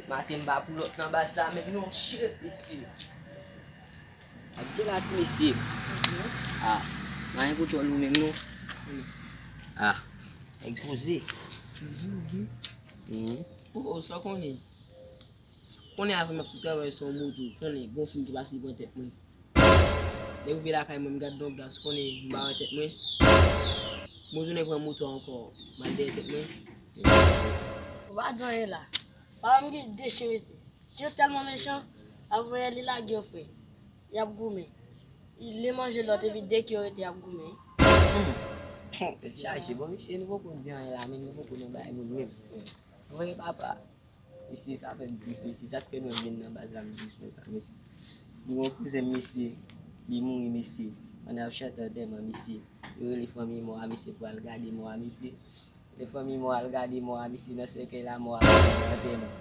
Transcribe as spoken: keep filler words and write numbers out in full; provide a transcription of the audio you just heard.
Maten m pa pou lòt nan baz la menm non, shit, mesye. Ak gen la ti mesye. Ah, pa gen kontwòl ou menm non. Ah, nèg poze. Mhm. Ou sa konnen. Konnen avan m ap sou travay se yon moto, konnen gon fim ki pase devan tèt mwen. Lè m rive lakay mwen, m gade nan glas, konnen m pa wè tèt mwen. Mwen tounen pran moto ankò, m al dèyè tèt mwen. Ou pa di anyen la. Paran m gen de chen mesye. Chen yo tèlman mechan, apre li lage yo frè. Y ap goumen. Li manje lòt epi de ki yo rete y ap goumen. Tèt chaje, bon mesye nou poko di anyen la menm, nou poko nan bay moun menm. Vre papa. Mesye sa fè m tris mesye, sa k fè nou vin nan baz la m tris konsa mesye. M gen yon kouzen m mesye, li mouri mesye. Pandan y ap chante antèman mesye, yo rele fanmi mò a mesye pou al gade mò a mesye. Lè fanmi mò a al gade mò a mesye nan sèkèy la, mò a mouri nan antèman.